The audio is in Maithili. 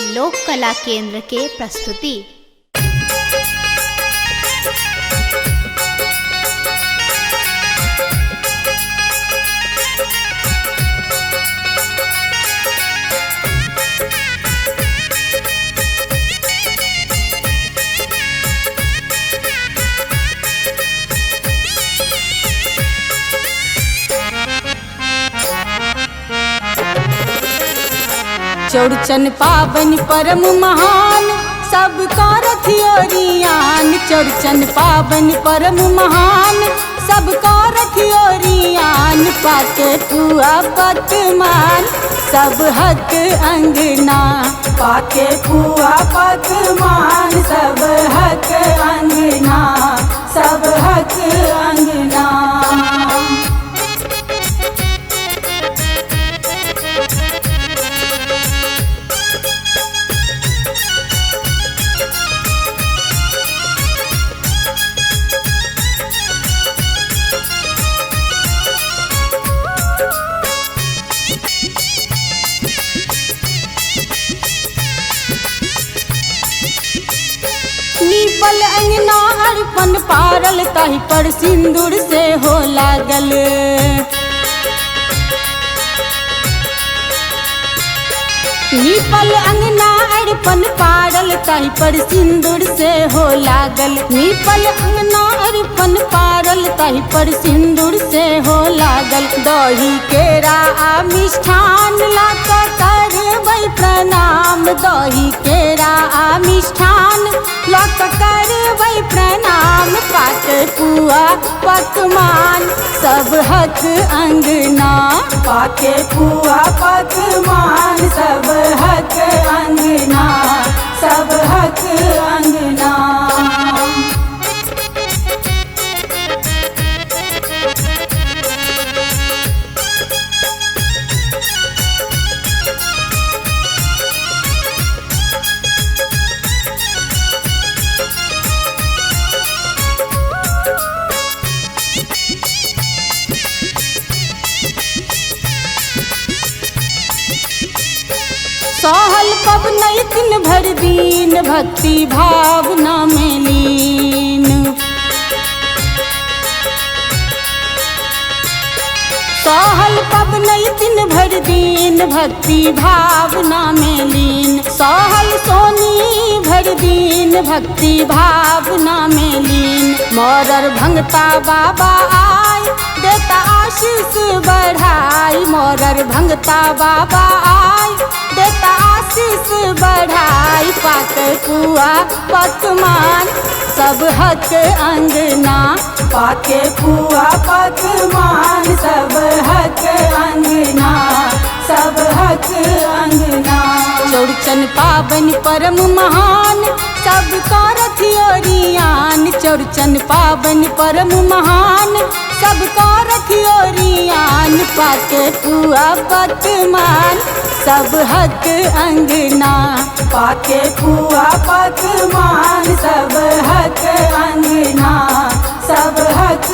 लोक कला केंद्र के प्रस्तुति। चौड़चन पावन परम महान सब करथ ओरियान। चौड़चन पावन परम महान सब करथ ओरियान। पाके पुआ पकमान सब हक अंगना। पाके पुआ पकमान सब हक अंगना, सब हक अंगना। नीपल अंगना अर्पण पारल ताहि पर सिंदूर से हो लागल। नीपल अंगना अर्पण पारल ताहि पर सिंदूर से हो लागल। नीपल अंगना अर्पण पारल ताहि पर सिंदूर से हो लागल। दही केरा आ मिष्ठान ला कऽ करबै प्रणाम। दही केरा आ मिष्ठान ला कऽ करबै प्रणाम। पाके पुआ पकवान सब हक अंगना। पाके पुआ पकवान सब हक अंगना, सब हक अंगना। सहल पबनैतिन भर दिन भक्ति भावना में लीन। सहल पबनैतिन भर दिन भक्ति भावना में लीन। सहल सोनी भर दिन भक्ति भावना में लीन। मोरर भंगता बाबा आय देता आशीष बढ़ाई। मोरर भंगता बाबा आय देता आशीष बढ़ाई। पाके पुआ पकवान सब हक अंगना। पाके पुआ पकवान सब हक अंगना, सब हक अंगना। चौड़चन पावन परम महान सब करथ ओरियान। चौड़चन पावन परम महान सब करथ ओरियान। पाके पुआ पकवान सब हक अंगना। पाके पुआ पकवान सब हक अंगना, सब हक